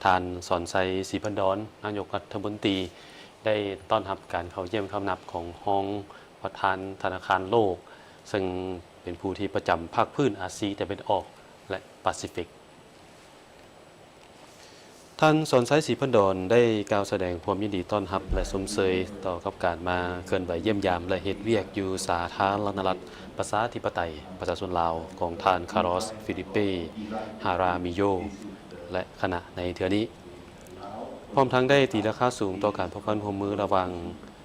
ທ່ານ ສອນໄຊ ສີພັນດອນ ນາຍົກລັດຖະມົນຕີ ໄດ້ຕ້ອນຮັບການເຂົ້າຢ້ຽມຄຳນັບຂອງຮອງປະທານທະນາຄານໂລກ ເຊິ່ງເປັນຜູ້ທີ່ປະຈຳພາກພື້ນອາຊີຕາເວັນອອກ ແລະ ປາຊີຟິກ. ທ່ານ ສອນໄຊ ສີພັນດອນ ໄດ້ກ່າວສະແດງຄວາມຍິນດີຕ້ອນຮັບ ແລະ ຊົມເຊີຍຕໍ່ກັບການມາເຄື່ອນໄຫວຢ້ຽມຢາມ ແລະ ເຮັດວຽກຢູ່ສາທາລະນະລັດ ປະຊາທິປະໄຕ ປະຊາຊົນລາວ ຂອງທ່ານ ຄາຣອສ ຟີລິເປ ຮາຣາມິໂຍ ແລະ ຄະນະໃນເທື່ອນີ້, ພ້ອມທັງໄດ້ຕີລາຄາສູງຕໍ່ການພົວພັນຮ່ວມມືລະຫວ່າງ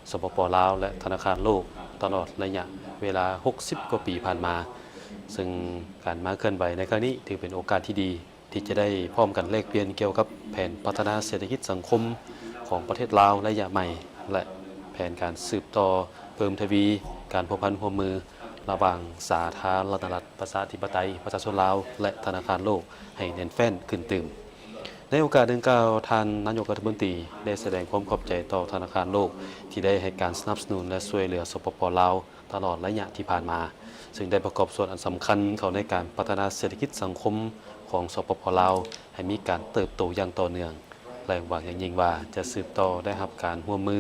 ສປປ ລາວ ແລະ ທະນາຄານໂລກ ຕະຫຼອດໄລຍະເວລາຫົກສິບກວ່າປີຜ່ານມາ, ເຊິ່ງການມາເຄື່ອນໄຫວໃນຄັ້ງນີ້ຖືເປັນໂອກາດທີ່ດີ ທີ່ຈະໄດ້ພ້ອມກັນແລກປ່ຽນກ່ຽວກັບແຜນພັດທະນາເສດຖະກິດສັງຄົມຂອງປະເທດລາວໄລຍະໃໝ່ ແລະ ແຜນການສືບຕໍ່ເພີ່ມທະວີການພົວພັນຮ່ວມມືລະຫວ່າງສາທາລະນະລັດ ປະຊາທິປະໄຕ ປະຊາຊົນລາວ ແລະ ທະນາຄານໂລກໃຫ້ແໜ້ນແຟ້ນຂຶ້ນຕື່ມ. ໃນໂອກາດດັ່ງກ່າວ, ທ່ານນາຍົກລັດຖະມົນຕີໄດ້ສະແດງຄວາມຂອບໃຈຕໍ່ທະນາຄານໂລກ ທີ່ໄດ້ໃຫ້ການສະໜັບສະໜູນ ແລະ ຊ່ວຍເຫຼືອ ສປປ ລາວ ຕະຫຼອດໄລຍະທີ່ຜ່ານມາ, ເຊິ່ງໄດ້ປະກອບສ່ວນອັນສຳຄັນເຂົ້າໃນການພັດທະນາເສດຖະກິດສັງຄົມຂອງ ສປປ ລາວ ໃຫ້ມີການເຕີບໂຕຢ່າງຕໍ່ເນື່ອງ ແລະ ຫວັງຢ່າງຍິ່ງວ່າຈະສືບຕໍ່ໄດ້ຮັບການຮ່ວມມື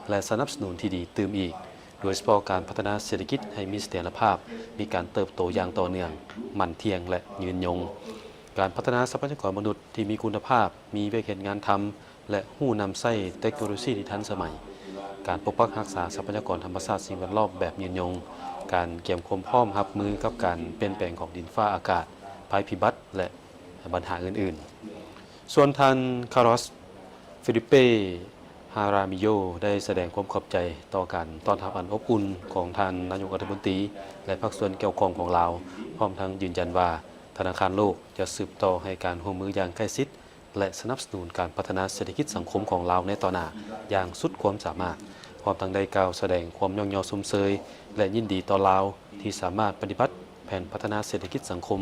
ແລະ ສະໜັບສະໜູນທີ່ດີຕື່ມອີກ, ໂດຍສະເພາະການພັດທະນາເສດຖະກິດໃຫ້ມີສະຖຽນລະພາບ, ມີການເຕີບໂຕຢ່າງຕໍ່ເນື່ອງ, ໝັ້ນທ່ຽງ ແລະ ຍືນຍົງ. ການພັດທະນາຊັບພະຍາກອນມະນຸດທີ່ມີຄຸນນະພາບ, ມີວຽກເຮັດງານທຳ ແລະ ຮູ້ນຳໃຊ້ເຕັກໂນໂລຊີທີ່ທັນສະໄໝ, ການປົກປັກຮັກສາຊັບພະຍາກອນທຳມະຊາດສິ່ງແວດລ້ອມແບບຍືນຍົງ, ການກຽມຄວາມພ້ອມຮັບມືກັບການປ່ຽນແປງຂອງດິນຟ້າອາກາດ, ໄພພິບັດ ແລະ ບັນຫາອື່ນໆ. ສ່ວນທ່ານ ຄາຣອສ ຟີລິເປ ຮາຣາມິໂຍ ໄດ້ສະແດງຄວາມຂອບໃຈຕໍ່ການຕ້ອນຮັບອັນອົບອຸ່ນຂອງທ່ານນາຍົກລັດຖະມົນຕີ ແລະ ພາກສ່ວນກ່ຽວຂ້ອງຂອງລາວ, ພ້ອມທັງຢືນຢັນວ່າ ທະນາຄານໂລກຈະສືບຕໍ່ໃຫ້ການຮ່ວມມືຢ່າງໃກ້ຊິດ ແລະ ສະໜັບສະໜູນການພັດທະນາເສດຖະກິດສັງຄົມຂອງລາວໃນຕໍ່ໜ້າຢ່າງສຸດຄວາມສາມາດ, ພ້ອມທັງໄດ້ກ່າວສະແດງຄວາມຍ້ອງຍໍຊົມເຊີຍ ແລະ ຍິນດີຕໍ່ລາວ ທີ່ສາມາດປະຕິບັດແຜນພັດທະນາເສດຖະກິດສັງຄົມ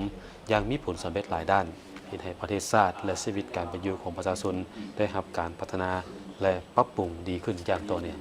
ຢ່າງມີຜົນສຳເລັດຫຼາຍດ້ານ, ເຮັດໃຫ້ປະເທດຊາດ ແລະ ຊີວິດການເປັນຢູ່ຂອງປະຊາຊົນໄດ້ຮັບການພັດທະນາ ແລະ ປັບປຸງດີຂຶ້ນຢ່າງຕໍ່ເນື່ອງ.